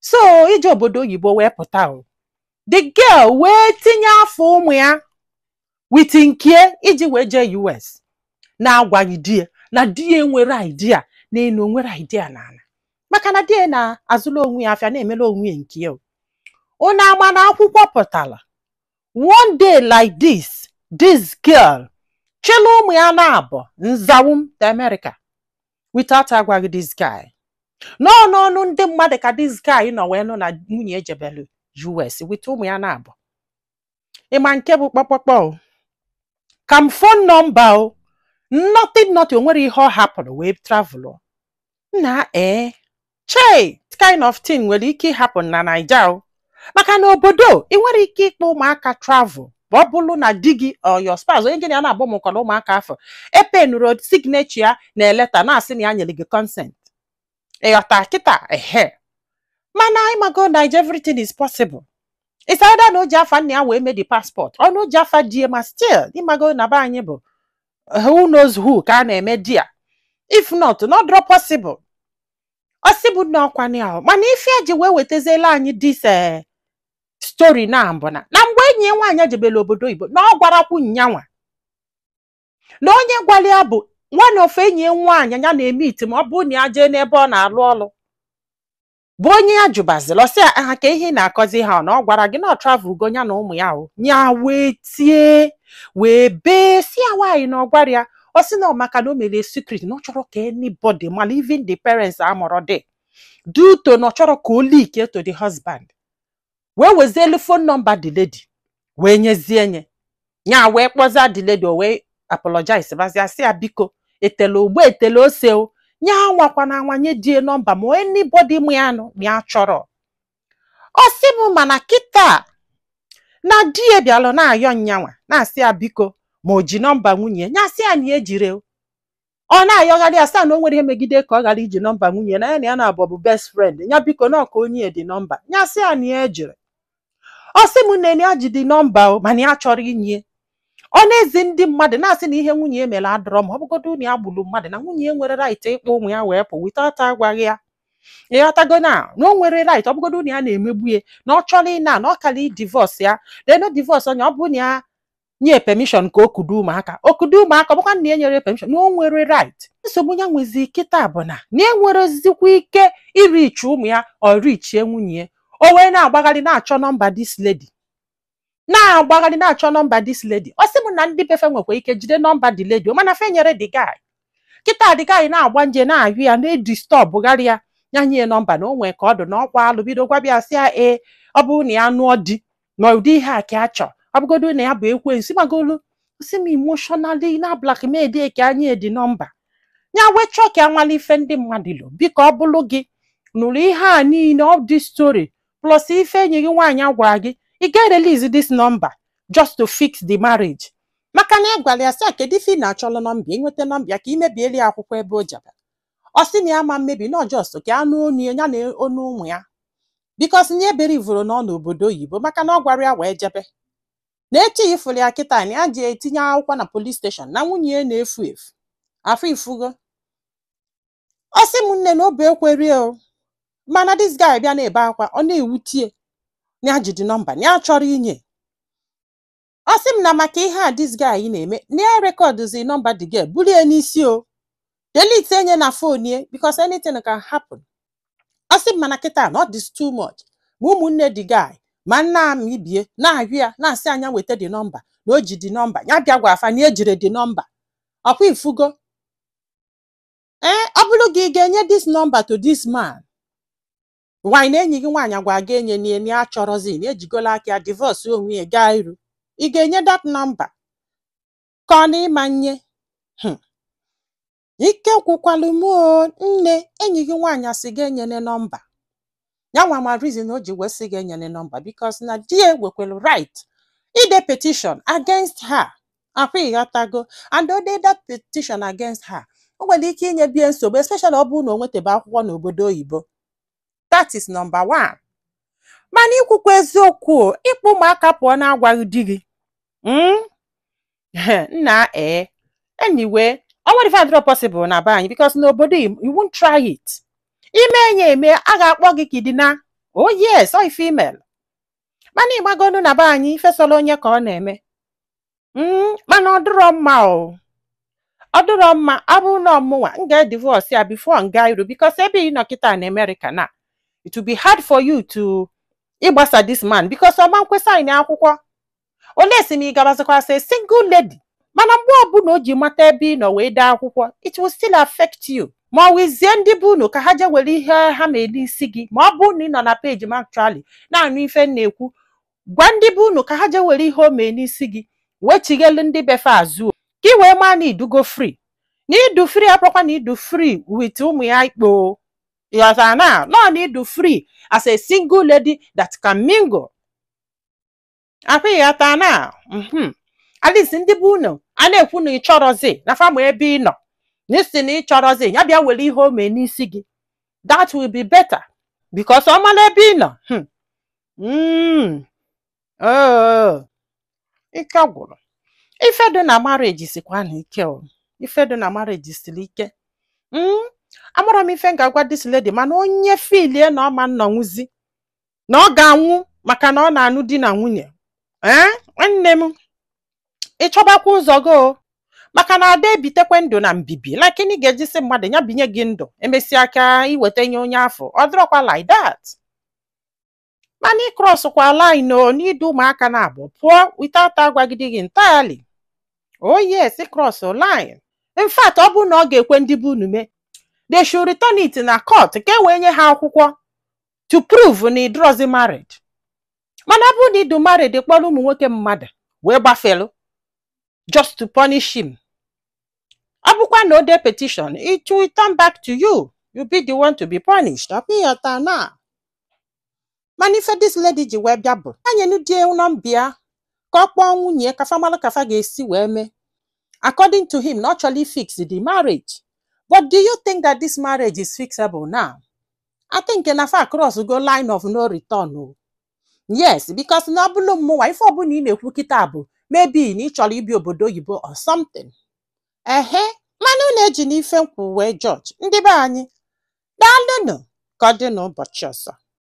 So ije obodo oyibo wee pụta o, the girl wee tinye afọ ụmụ ya with nkie iji wee jee US, na-agwaghị di ya, na di ya nwere idea n'elu, nwere idea n'ala, maka na di ya na-azụla onwe ya afịa, na-emela onwe ya nke o. Unu ama na akwụkwọ pụtara one day like this, this girl chịla ụmụ ya na-abọ nzawum to America without agwaghị this guy. N'ọnụ ndị mmadụ ka this guy nọ wee nụ na nwunye ejebelu US with ụmụ ya na-abọ. Ịma nke bụ kpọkpọkpọ o, ka m phone number o, nothing, nothing. O nwere ihe ọ hapụrụ wee travel na. Ee, chei, kind of thing nwere ike ịhapụ na Naija o, maka na obodo ị nwere ike ịkpọ ụmụaka travel ma ọ bụrụ na di gị or your spouse, onye gị na ya na-abụ mụkọrọ ụmụaka afọ, epenụrụ signature ya na letter na-asị na ya nyere gị consent. Ịghọta kịta? Ehe, mana ịmago Naija, everything is possible. It's either na o ji afa nna ya wee mee the passport, ọ na o ji afa di ya, ma still, ịmago na be anyị bụ who knows who ka a na-eme di ya. If not, not draw possible. Ọ sị bụ nne ọkwa ahụ, mana ife eji wee wetaziela anyị this story na mbụ na mgbe enyi ya nwaanyị jebere obodo oyibo, na ọ gwarakwu nyanwa na onye gwara ya bụ nwanne ofe enyi ya nwaanyị ya na-eme iti, ma ọ bụrụ na ya jee n'ebe ọ na-alụ ọlụ, bụ onye ya jụbaziri. Ọsị ya aha ka ihe ị na-akọzi ha, na ọ gwara gị na ọ travel go ya na ụmụ ya o. Ya wee tie wee bee, si ya nwaanyị na ọ gwara ya. Ọ sị na ọ maka na o mere secret, na ọ chọrọ ka anybody mala, even the parents amụrụ dị due to na ọ chọrọ ka o leak to the husband, wee wezielu phone number the lady wee nyezie nye ya, wee kpọza the lady. O wee apologize bazia, sị ya biko, etele ogbo etele ose o, nye anwakwana anwa nye die nọmba ma anybody mụ ya nụ ya chọrọ. Ọ sị m mana kịta na di ya bịalụ na-ayọ nyanwa, na-asị ya biko, ma o ji nọmba nwunye ya. Sị ya na ya ejire o. Ọ na-ayọgharị ya, sị na o nwere ihe megide ka ọ ghara iji nọmba nwunye na ya, na ya na-abụ bụ best friend ya, biko na ọka onye dị nọmba ya. Sị ya na ya ejire. Ọ sị m nne, na ya ji dị nọmba o, mana ya chọrọ inye. Ọ na-ezi ndị mmadụ na-asị na ihe nwunye ya mere adọrọ, ma ọ bụgodo na ya gburu mmadụ, na nwunye ya nwere right ịkpọ ụmụ ya wee pụ without agwaghị ya. Ịghọtago na o nwere right, ọ bụgodo na ya na-emegbu ya, na ọ chọrọ ịna na ọ kara divorce ya, then no divorce onye ọ bụrụ na ya nye permission ka o kudo ụmụaka, o kudo ụmụaka. Ọ bụkwa na ya nyere permission, na o nwere right. Nsogbu ya nwezi kịta bụ na e nwerezikwa ike irichi ụmụ ya, ọ richie nwunye ya. O wee na-agbagharị na-achọ nọmba this lady, na-agbagharị na-achọ nọmba this lady. Ọ sị m na ndị befe nwekwa ike jide nọmba the lady, mana fe nyere the guy. Kịta the guy na-agba nje, na-ayụ ya, na-edisturbụgharị ya, ya nye nọmba, na o nwee ka ọ dị na ọkwa alụ bido gwabịa, sị ya ee, ọ bụrụ na ya nụọ di na ụdị ihe a ka a chọọ, ọ bụgodo na ya bụ ekwensu magolu. Sị m emotionally na blackmail ka anyị edi nọmba ya, wee chọọ ka anwale ife ndị mmadụ lo. Biko, ọ bụrụ gị nụrụ ihe a niile of this story plus ife enyi gị nwaanyị gwara gị, ị ga-release this number just to fix the marriage? Maka na ị gwara ya, sị ya kedu ife ị na-achọlụ nọmba, ịnweta nọmba ya ka imebieli ya akwụkwọ ebe o jebe. Ọ sị na ya ma mmebi, na just ka anụ onu ya, ya na onu ụmụ ya, because nye berivuru na ọ n'obodo oyibo, maka na ọ gwara ya wee jebe na echi ifuru ya kịta, na ya ji etinye akwụkwọ na police station na nwunye ya na-efu efu afọ ifugo. Ọ sị m nne, na obi ekweri o, mana this guy bịa na-ebe akwa, ọ na-ewutie na ya jidi nọmba na ya chọrọ inye. Ọ sị m na maka ihe a this guy na-eme, na ya recordzi nọmba the girl, bulie n'isi o delete enye na phone ye, because anything can happen. Ọ sị m mana kịta na ọ dị too much, ma ụmụnne the guy ma nna m ibie na-ayụ ya, na-asị anya weta the nọmba, na o ji the nọmba ya, bịa gwa afa na ejire the nọmba ọkwa ifugo. Ee, ọ bụrụ gị, ị ga-enye this number to this man? Nwaanyị na enyi gị nwaanyị gwa ga enye na ya chọrọzi, na ejigola aka ya divorce onwe ya gaa iru. Ị ga-enye that number ka ọ na ịma nye? Ike gwụkwalụ m o. Nne, enyi gị nwaanyị asị gị enyene nọmba ya nwa, ma reason o ji wee sị gị enyene nọmba, because na di ya nwekwara right ide petition against her, akwa ịghọtago? And o dee that petition against her, o nwere ike inye bie nsogbu, especially ọ bụrụ na o nwetebe akwụkwọ n'obodo oyibo. That is number one. Mana ikwukwa eziokwu o, ịkpụ ụmụaka pụọ na-agwaghị di gị, Nna ee, anyway, ọ nwere ife adịrọ possible na be anyị, because n'obodo you won't try it. Ime enye eme, a ga-akpọ gị kidina. Oh yes, ọ ife email. Mana ịgbagonu na be anyị, ife sọrọ onye ka ọ na-eme. Mana ọ dịrọ mma o, ọ dịrọ mma. Ọ bụrụ na ọmụnwa, m ga-edivorce ya before m gaa iru, because ebe ị nọ kịta na America na it will be hard for you to ịgbasa this man, because ọ ma nkwe sign akwụkwọ ole si m ị gabazikwa as a single lady. Mana mgbe ọbụla o ji mata ebe ị nọ wee dee akwụkwọ, it will still affect you. Ma ọ wụzie ndị bụ unu ka ha jee were ihe ha ma elu isi gị. Ma ọ bụrụ na ị nọ na peji m actually na-anụ ife m na-ekwu, gwa ndị bụ unu ka ha jee were ihe o mee n'isi gị, wechighelu ndị befe azụ, ka ị wee maa na idugo free, na idu free abụrụkwa na idu free with ụmụ ya ikpo. Ịghọtara na nọ na idu free as a single lady that can mingle akwa. Ịghọta na at least ndị bụ unu a na-ekwu na ị chọrọzi na fama ebe ị nọ na isi na ị chọrọzi ya bịa were ihe o mee n'isi gị. That will be better, because ọ mara ebe ị nọ. Oh, ike gwụrụ. Ife dị na marriage sikwa na ike o. Ife dị na marriage siri ike. Amara m ife m ga-agwa this lady, mana onye filie na ọma nnọnwụzi na ọ ga-anwụ maka na ọ na-anụ di na nwunye. Ee, nwanne m, ị chọbakwa ụzọ gị o, maka na ada ebitekwe ndụ na mbibi. Like ị ga-ejisi mmadụ ya binye gị ndụ, emesịa aka iweta nye onye afọ, ọ dịrọkwa like that. Mana ị crosskwa line o n'idu ụmụaka na-abụ pụọ without agwagide gị entirely. Oh yes, ị cross line. In fact, ọ bụrụ na ọ ga-ekwe ndị bụ unu mee, they should return it na court ka e wee nye ha akwụkwọ to prove na ịdịrọzi married. Mana ọ bụrụ na ịdụ married, kpọrọ ụmụ nwoke mmadụ wee gbafelu just to punish him, ọ bụkwa na o dee petition, it will turn back to you. You be the one to be punished. Ọ bụ ịghọta na mana ife this lady ji wee bịa bụ anyenu die number ya ka ọ kpọọ nwunye ka fa malụ ka fa ga-esi wee mee. According to him, na ọ chọrọ fix the marriage. But do you think that this marriage is fixable now? I think na fa cross go line of no return o. Yes, because na ọ bụrụ mmụnwa, ife ọbụla ị na-ekwu kịta bụ maybe na ị chọrọ ibi obodo oyibo or something. Ehe, mana unu eji n'ife nkwụ wee judge ndị be anyị. Daalụnụ, ka ọ dị n'ụbọchị ọzọ.